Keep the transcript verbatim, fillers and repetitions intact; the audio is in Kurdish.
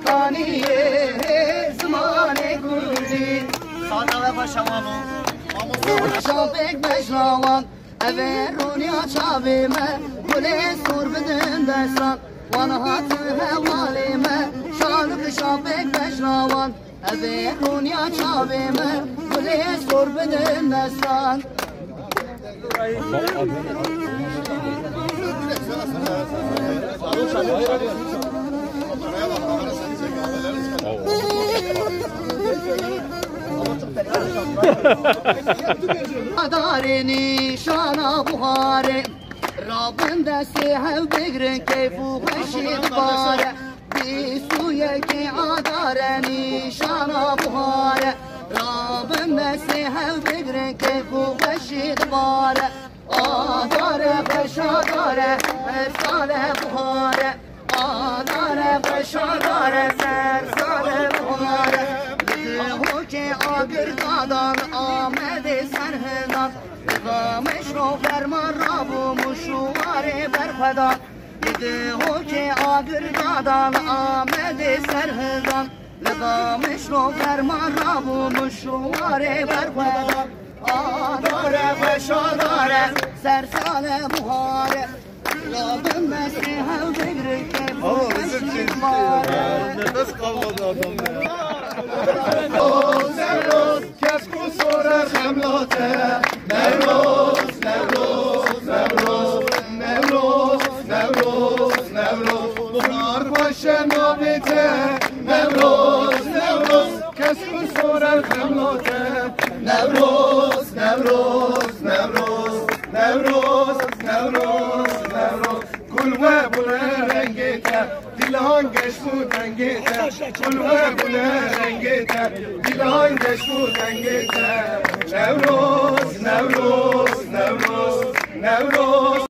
Taniyê zimanê kurdî. Sade ve başamalı. Şapek beşrawan. Eve rûniya çavê me, gulê sor bidin destan. Wan hatin hevalê me, şanik şapek beşrawan. Eve rûniya çavê me, gulê sor bidin destan. Adarê nîşana buharê, rabin destê hev bigrin keyf û xweşî dibare. Bîst û yekê adare nîşana buhare, rabin destê hev bigrin keyf û xweşî dibare. Adare xweş adare, her sale buhare. Adare xweş adare, her sale buhare. Li Dihokê agir dadan, Amedê serhildan. Li Qamişlo ferman rabû, Mûş û Warê berxwedan. Li Dihokê agir dadan, Amedê serhildan. Li Qamişlo ferman rabû, Mûş û Warê berxwedan. Adare xweş adare, ser sale buhare. Rabin destê hev bigrin keyf û xweşî dibare. Nefes kalmadı adamda ya. Newroz, Newroz, kesk û sore xemlate. Newroz, Newroz, Newroz, Newroz, Newroz, Newroz. Buhar xweş e navê te. Newroz, Newroz, kesk û sore xemlate. Newroz, Newroz, Newroz, Newroz, Newroz, Newroz. Gul we bûne rengê te, dilan geş bû dengê te. Gul we bûne rengê te, dilan geş bû dengê te. Newroz, Newroz, Newroz, Newroz.